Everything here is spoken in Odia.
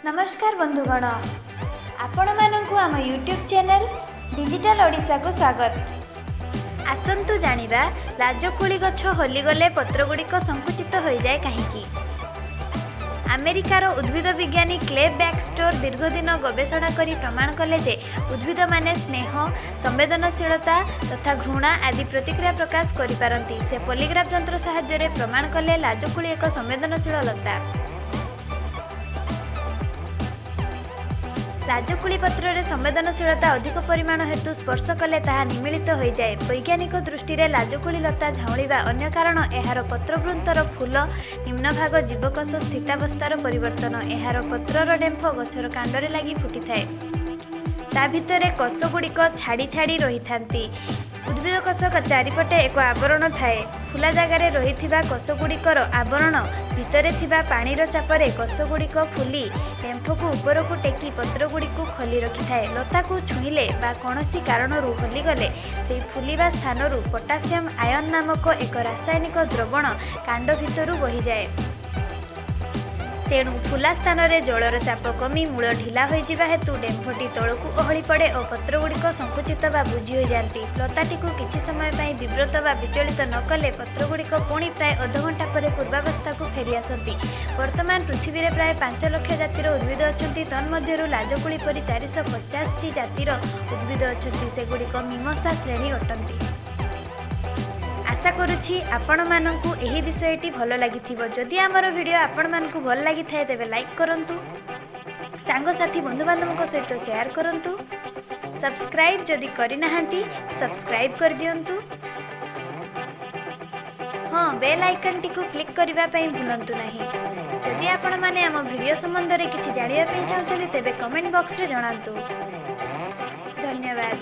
ନମସ୍କାର ବନ୍ଧୁଗଣ, ଆପଣମାନଙ୍କୁ ଆମ ୟୁଟ୍ୟୁବ୍ ଚ୍ୟାନେଲ୍ ଡିଜିଟାଲ ଓଡ଼ିଶାକୁ ସ୍ୱାଗତ। ଆସନ୍ତୁ ଜାଣିବା, ଲାଜକୁଳି ଗଛ ହଲିଗଲେ ପତ୍ରଗୁଡ଼ିକ ସଂକୁଚିତ ହୋଇଯାଏ କାହିଁକି? ଆମେରିକାର ଉଦ୍ଭିଦ ବିଜ୍ଞାନୀ କ୍ଲେ ବ୍ୟାକ୍ଷ୍ଟର ଦୀର୍ଘଦିନ ଗବେଷଣା କରି ପ୍ରମାଣ କଲେ ଯେ ଉଦ୍ଭିଦମାନେ ସ୍ନେହ, ସମ୍ବେଦନଶୀଳତା ତଥା ଘୃଣା ଆଦି ପ୍ରତିକ୍ରିୟା ପ୍ରକାଶ କରିପାରନ୍ତି। ସେ ପଲିଗ୍ରାଫ ଯନ୍ତ୍ର ସାହାଯ୍ୟରେ ପ୍ରମାଣ କଲେ ଲାଜକୁଳି ଏକ ସମ୍ବେଦନଶୀଳ ଲତା। ଲାଜକୁଳି ପତ୍ରରେ ସମ୍ବେଦନଶୀଳତା ଅଧିକ ପରିମାଣ ହେତୁ ସ୍ପର୍ଶ କଲେ ତାହା ନିମୀଳିତ ହୋଇଯାଏ। ବୈଜ୍ଞାନିକ ଦୃଷ୍ଟିରେ ଲାଜକୁଳି ଲତା ଝାଉଁଳିବା ଅନ୍ୟ କାରଣ ଏହାର ପତ୍ରବୃନ୍ତର ଫୁଲ ନିମ୍ନଭାଗ ଜୀବକୋଷ ସ୍ଥିତାବସ୍ଥାର ପରିବର୍ତ୍ତନ। ଏହାର ପତ୍ରର ଡେମ୍ଫ ଗଛର କାଣ୍ଡରେ ଲାଗି ଫୁଟିଥାଏ। ତା ଭିତରେ କୋଷଗୁଡ଼ିକ ଛାଡ଼ି ଛାଡ଼ି ରହିଥାନ୍ତି। ଉଦ୍ଭିଦ କୋଷ ଚାରିପଟେ ଏକ ଆବରଣ ଥାଏ। ଫୁଲା ଜାଗାରେ ରହିଥିବା କୋଷଗୁଡ଼ିକର ଆବରଣ ଭିତରେ ଥିବା ପାଣିର ଚାପରେ କୋଷଗୁଡ଼ିକ ଫୁଲି ଡେମ୍ଫକୁ ଉପରକୁ ଟେକି ପତ୍ରଗୁଡ଼ିକୁ ଖୋଲି ରଖିଥାଏ। ଲତାକୁ ଛୁଇଁଲେ ବା କୌଣସି କାରଣରୁ ହଲିଗଲେ ସେହି ଫୁଲିବା ସ୍ଥାନରୁ ପଟାସିୟମ୍ ଆୟନ ନାମକ ଏକ ରାସାୟନିକ ଦ୍ରବଣ କାଣ୍ଡ ଭିତରୁ ବହିଯାଏ। ତେଣୁ ଫୁଲା ସ୍ଥାନରେ ଜଳର ଚାପ କମି ମୂଳ ଢିଲା ହୋଇଯିବା ହେତୁ ଡେମ୍ଫଟି ତଳକୁ ଓହଳି ପଡ଼େ ଓ ପତ୍ରଗୁଡ଼ିକ ସଂକୁଚିତ ବା ବୁଜି ହୋଇଯାଆନ୍ତି। ଲତାଟିକୁ କିଛି ସମୟ ପାଇଁ ବିବ୍ରତ ବା ବିଚଳିତ ନ କଲେ ପତ୍ରଗୁଡ଼ିକ ପୁଣି ପ୍ରାୟ ଅଧଘଣ୍ଟା ପରେ ପୂର୍ବାବସ୍ଥାକୁ ଫେରିଆସନ୍ତି। ବର୍ତ୍ତମାନ ପୃଥିବୀରେ ପ୍ରାୟ 5 ଲକ୍ଷ ଜାତିର ଉଦ୍ଭିଦ ଅଛନ୍ତି। ତନ୍ମଧ୍ୟରୁ ଲାଜକୁଳି ପରି 450ଟି ଜାତିର ଉଦ୍ଭିଦ ଅଛନ୍ତି। ସେଗୁଡ଼ିକ ମିମୋସା ଶ୍ରେଣୀ ଅଟନ୍ତି। ଆଶା କରୁଛି ଆପଣମାନଙ୍କୁ ଏହି ବିଷୟଟି ଭଲ ଲାଗିଥିବ। ଯଦି ଆମର ଭିଡ଼ିଓ ଆପଣମାନଙ୍କୁ ଭଲ ଲାଗିଥାଏ, ତେବେ ଲାଇକ୍ କରନ୍ତୁ, ସାଙ୍ଗସାଥି ବନ୍ଧୁବାନ୍ଧବଙ୍କ ସହିତ ସେୟାର କରନ୍ତୁ। ସବସ୍କ୍ରାଇବ୍ ଯଦି କରିନାହାନ୍ତି, ସବସ୍କ୍ରାଇବ୍ କରିଦିଅନ୍ତୁ। ହଁ, ବେଲ୍ ଆଇକନ୍ଟିକୁ କ୍ଲିକ୍ କରିବା ପାଇଁ ଭୁଲନ୍ତୁ ନାହିଁ। ଯଦି ଆପଣମାନେ ଆମ ଭିଡ଼ିଓ ସମ୍ବନ୍ଧରେ କିଛି ଜାଣିବା ପାଇଁ ଚାହୁଁଛନ୍ତି, ତେବେ କମେଣ୍ଟ ବକ୍ସରେ ଜଣାନ୍ତୁ। ଧନ୍ୟବାଦ।